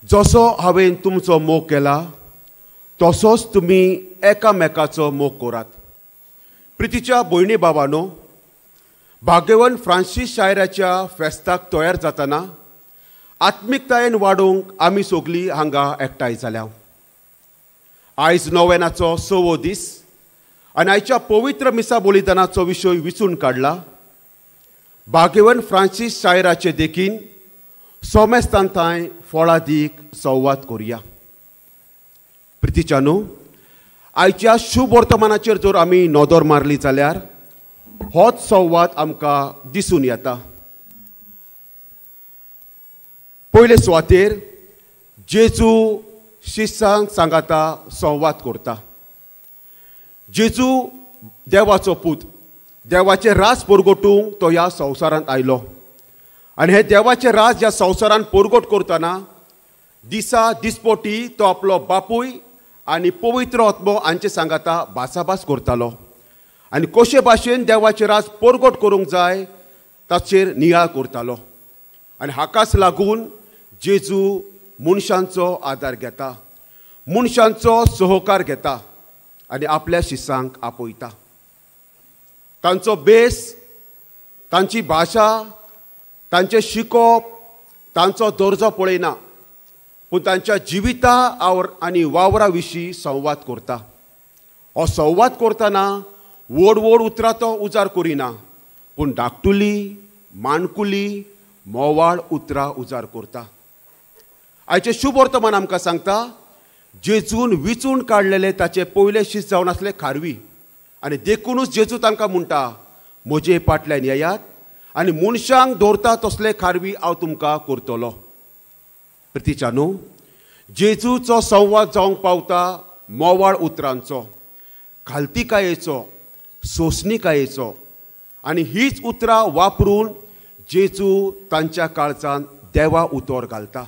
जसो हांवें तुमचो मोग केला तसोच तुमी एकामेकाचो मोग करात। प्रितीच्या भयणी बाबानो, भाग्यवंत फ्रांसीस शायराच्या फेस्ताक तयार जातना आत्मिकतायेन वाडोवंक आमी सगळीं हांगा एकठांय जाल्या। आयज नोवेनाचो 6वो दीस आनी आयच्या पवित्र मिसा बलिदानाचो विशय विचून काडला। भाग्यवंत फ्रांसीस शायराचे देखीन सोमेस्तांतांय फळादीक संवाद करुया। प्रितीच्यानू, आयच्या शुभ वर्तमानाचेर जर आमी नदर मारली जाल्यार होच संवाद आमकां दिसून येता। पयले सुवातेर जेजू शिसांक सांगाता संवाद करता। जेजू देवाचो पूत, देवाचें राज परगटूंक तो ह्या संवसारांत आयलो आनी हे देवाचें राज ह्या संवसारांत परगट करतना दिसा दिसपोटी तो आपलो बापूय आनी पवित्र आत्मो हांचे सांगाता भासाभास करतालो आनी कशे भाशेन देवाचें राज परगट करूंक जाय ताचेर नियाळ करतालो आनी हाकाच लागून जेजू मनशांचो आदार घेता, मनशांचो सहकार घेता आनी आपल्या शिसांक आपयता। तांचो बेस, तांची भाशा, तांचें शिकोवप, तांचो दर्जो पळयना, पूण तांच्या जिविता आनी वावरा विशीं संवाद करता। हो संवाद करतना व्हड व्हड उतरां तो उजार करिना, पूण धाकटुली माणकुली मोवाळ उतरां उजार करता। आयचें शुभ वर्तमान आमकां सांगता जेजून विचून काडलेले ताचे पयले शीस जावन आसले खारवी आनी देखुनूच जेजू तांकां म्हणटा, म्हजे फाटल्यान येयात आनी मनशांक दवरता तसले खारवी हांव तुमकां करतलो। प्रितीच्यानू, जेजूचो संवाद जावंक पावता मोवाळ उतरांचो, खालतिकायेचो, सोंसणिकायेचो आनी हीच उतरां वापरून जेजू तांच्या काळजान देवा उतर घालता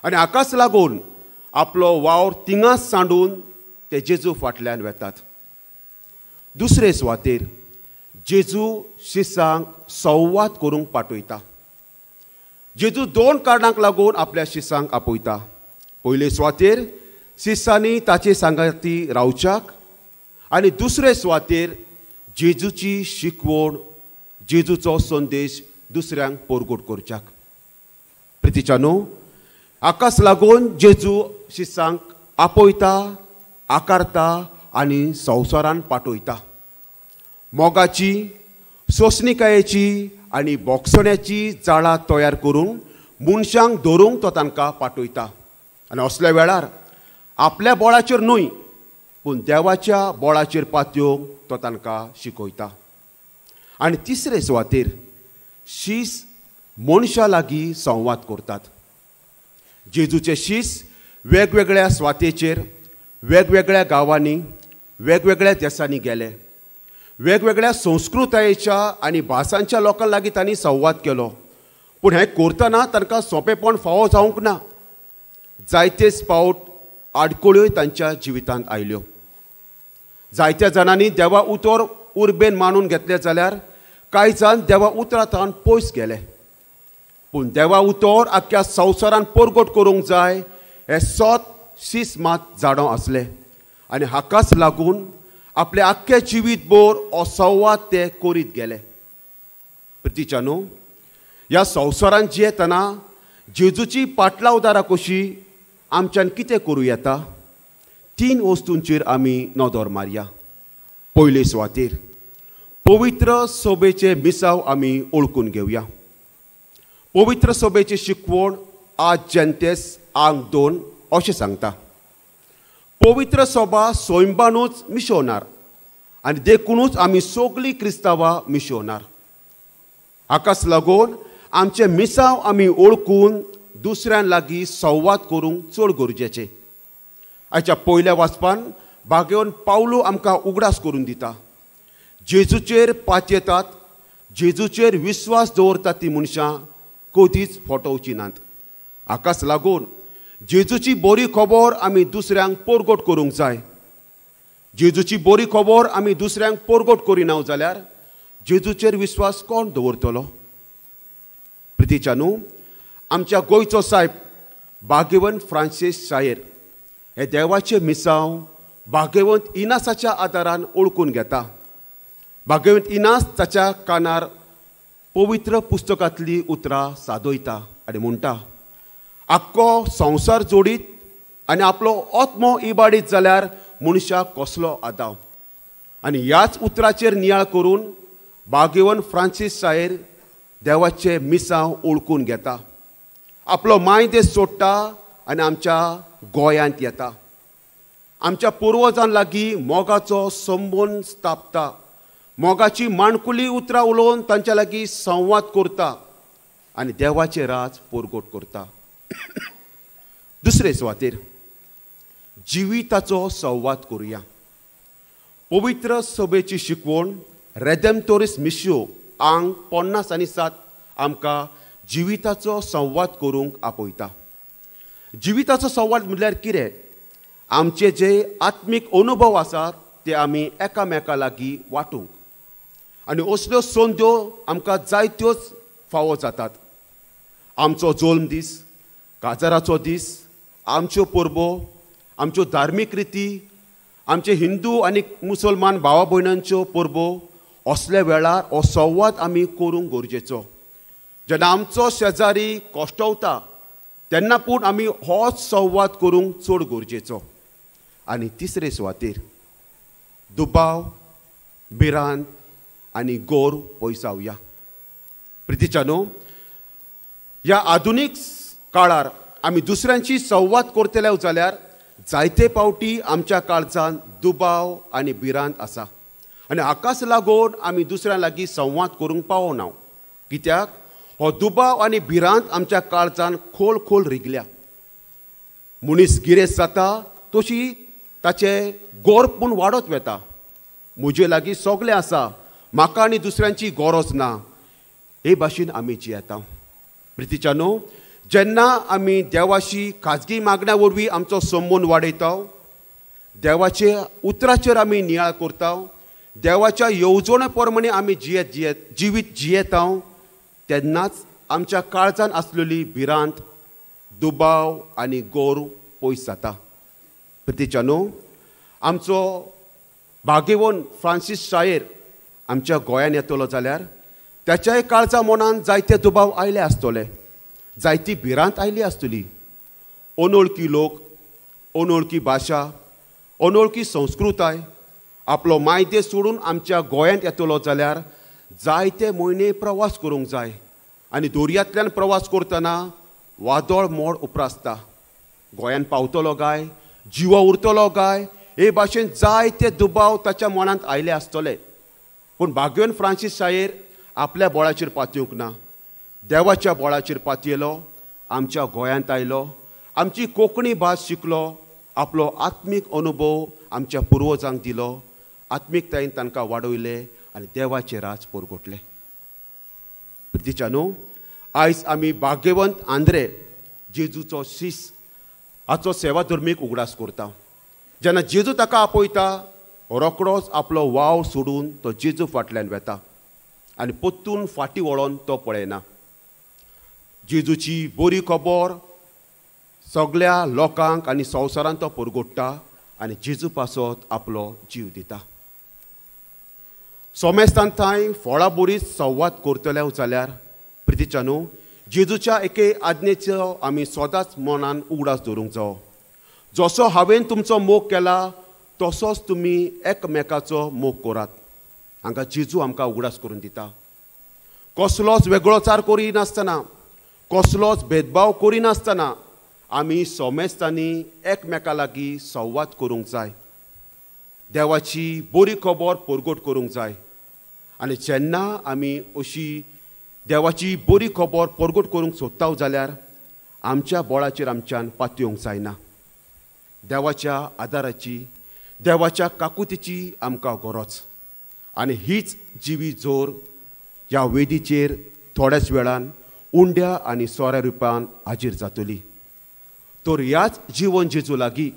आनी हाकाच लागून आपलो वावर तिंगाच सांडून ते जेजू फाटल्यान वेतात। दुसरे सुवातेर जेजू शिसांक संवाद करूंक पाठयता। जेजू दोन कारणांक लागून आपल्या शिसांक आपयता। पयले सुवातेर शिसांनी ताचे सांगाती रावच्याक आनी दुसरे सुवातेर जेजूची शिकवण, जेजूचो संदेश दुसऱ्यांक परगट करच्याक। प्रितीच्यानू, हाकाच लागून जेजू शिसांक आपयता, आकारता आनी संवसारान पाठयता। मोगाची, सोंसणिकायेची आनी बोगसण्याची जाळां तयार करून मनशांक धरूंक तो तांकां पाठयता आनी असल्या वेळार आपल्या बोळाचेर न्हय पूण देवाच्या बोळाचेर पातयोवंक तो तांकां शिकयता। आनी तिसरे सुवातेर शीस मनशां लागीं संवाद करतात। जेजूचे शीस वेगवेगळ्या सुवातेचेर, वेगवेगळ्या गांवांनी, वेगवेगळ्या देशांनी गेले। वेगवेगळ्या संस्कृतायेच्या आनी भासांच्या लोकां लागीं तांणी संवाद केलो, पूण हें करतना तांकां सोंपेपण फावो जावंक ना। जायतेच फावट आडखळ्योय तांच्या जिवितांत आयल्यो। जायत्या जाणांनी देवा उतर उर्बेन मानून घेतलें जाल्यार कांय जाण देवा उतरांत पयस गेले, पूण देवा उतर आख्ख्या संवसारान परगट करूंक जाय हें सत शीस मात जाणो आसलें आनी हाकाच लागून आपलें आख्खें जिवीत भर हो संवाद ते करीत गेले। प्रितीच्यानू, ह्या संवसारान जियेतना जेजूची पाटलावदारां कशी आमच्यान कितें करूं येता, तीन वस्तूंचेर आमी नदर मारया। पयले सुवातेर पवित्र सभेचे मिसाव आमी ओळखून घेवया। पवित्र सभेची शिकवण आज जनतेस आंग 2 अशें सांगता। पवित्र सभा स्वयंबानूच मिशोवणार आनी देखुनूच आमी सगळीं क्रिस्तांवां मिशोवणार। हाकाच लागून आमचे मिसाव आमी ओळखून दुसऱ्यां लागीं संवाद करूंक चड गरजेचें। आयच्या पयल्या वाचपान भाग्यवंत पावलू आमकां उगडास करून दिता, जेजूचेर पातयेतात, जेजूचेर विस्वास दवरतात ती मनशां कदीच फटोवची नात। हाकाच लागून जेजूची बरी खबर आमी दुसऱ्यांक परगट करूंक जाय। जेजूची बरी खबर आमी दुसऱ्यांक परगट करिना जाल्यार जेजूचेर विस्वास कोण दवरतलो? प्रितीच्यानू, आमच्या गोंयचो सायब भाग्यवंत फ्रांसीस शायर हे देवाचे मिसांव भाग्यवंत इनासाच्या आदारान ओळखून घेता. भाग्यवंत इनास ताच्या कानार पवित्र पुस्तकांतली उतरां सादयता आनी म्हणटा, आख्खो संवसार जोडीत आनी आपलो आत्मो इबाडीत जाल्यार मनशाक कसलो आदाव. आनी ह्याच उतराचेर नियाळ करून भाग्यवंत फ्रांसीस शायर देवाचे मिसांव ओळखून घेता, आपलो मायदेश सोडटा आनी आमच्या गोंयांत येता. आमच्या पुर्वजां लागीं मोगाचो संबंद स्थापता, मोगाची माणकुली उतरां उलोवन तांच्या लागीं संवाद करता आनी देवाचें राज परगट करता. दुसरे सुवातेर जिविताचो संवाद करुया. पवित्र सभेची शिकवण रेदेमतोरीस मिश्यो आंग 50 आनी 7 आमकां जिविताचो संवाद करूंक आपयता. जिविताचो संवाद म्हळ्यार कितें? आमचे जे आत्मीक अनुभव आसात ते आमी एकामेका लागीं वांटूंक, आनी असल्यो संद्यो आमकां जायत्योच फावो जातात. आमचो जल्म दीस, काजाराचो दीस, आमच्यो परबो, आमच्यो धार्मीक रिती, आमचे हिंदू आनी मुसलमान भावा भयणांच्यो परबो, असल्या वेळार हो संवाद आमी करूंक गरजेचो. जेन्ना आमचो शेजारी कश्टवता तेन्ना पूण आमी होच संवाद करूंक चड गरजेचो. आनी तिसरे सुवातेर दुबाव, भिरांत आनी गोर पयसावया. प्रितीच्यानो, ह्या आधुनीक काळार आमी दुसऱ्यांशी संवाद करतले जाल्यार जायते पावटी आमच्या काळजान दुबाव आनी भिरांत आसा आनी हाकाच लागून आमी दुसऱ्यां लागीं संवाद करूंक पावना. कित्याक हो दुबाव आनी भिरांत आमच्या काळजान खोल खोल रिगल्या. मनीस गिरेस्त जाता तशी ताचें गोर पूण वाडत वता. म्हजे लागीं सगळें आसा, म्हाका आनी दुसऱ्यांची गरज ना, हे भाशेन आमी जियेता. प्रितीच्यानो, जेन्ना आमी देवाशी खाजगी मागण्या वरवीं आमचो संबंद वाडयता, देवाचे उतराचेर आमी नियाळ करता, देवाच्या येवजणे प्रमाणे आमी जियेत जियेत जिवीत जियेता, तेन्नाच आमच्या काळजान आसलेली भिरांत, दुबाव आनी गोर पयस जाता. प्रितीच्यानो, आमचो भाग्यवंत फ्रांसीस शायर आमच्या गोंयान येतलो जाल्यार ताच्याय काळजा मनान जायते दुबाव आयले आसतले, जायती भिरांत आयली आसतली. अनोळखी लोक, अनोळखी भाशा, अनोळखी संस्कृताय, आपलो मायदेश सोडून आमच्या गोंयांत येतलो जाल्यार जायते म्हयने प्रवास करूंक जाय आनी दर्यांतल्यान प्रवास करतना वादळ मोड उप्रासता. गोंयांत पावतलो काय, जिवो उरतलो काय, हे भाशेन जायते दुबाव ताच्या मनांत आयले आसतले. पूण भाग्यवंत फ्रांसीस शायर आपल्या बळाचेर पातयेवंक ना, देवाच्या बळाचेर पातयेलो, आमच्या गोंयांत आयलो, आमची कोंकणी भास शिकलो, आपलो आत्मीक अनुभव आमच्या पुर्वजांक दिलो, आत्मीकतायेन तांकां वाडयले आनी देवाचें राज परगटलें. प्रितीच्यानो, आयज आमी भाग्यवंत आंद्रे जेजूचो शीस हाचो सेवा धर्मीक उगडास करता. जेन्ना जेजू ताका आपयता रोकडोच आपलो वाव सोडून तो जेजू फाटल्यान वेता आनी परतून फाटीं वळोन तो पळयना. जेजूची बरी खबर सगळ्या लोकांक आनी संवसारांत तो परगट्टा आनी जेजू पासत आपलो जीव दिता. सोमेस्तान थंय फळां बरीच संवाद करतले जाल्यार प्रितीच्यानो, जेजूच्या एके आज्ञेचो आमी सदांच मनान उगडास दवरूंक जावो. जसो हांवें तुमचो मोग केला तसोच तुमी एकमेकाचो मोग करात. हांगा जेजू आमकां उगडास करून दिता. कसलोच वेगळोचार करिनासतना, कसलोच भेदभाव करिनासतना आमी सोमेस्तांनी एकमेका लागीं संवाद करूंक जाय, देवाची बरी खबर परगट करूंक जाय. आनी जेन्ना आमी अशी देवाची बरी खबर परगट करूंक सोदता जाल्यार आमच्या बळाचेर आमच्यान पातयेवंक जायना. देवाच्या आदाराची, देवाच्या काकुतीची आमकां गरज. आनी हीच जिवी जोर ह्या वेदीचेर थोड्याच वेळान उंड्या आनी सोऱ्या रुपान हाजीर जातली. तर ह्याच जिवन जेजू लागीं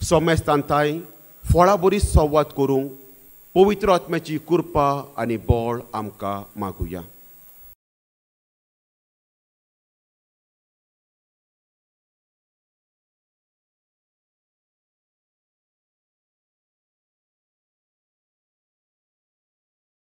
सोमेस्तान थांय फळां बरी संवाद करूंक पवित्र आत्म्याची कृपा आनी बळ आमकां मागुया.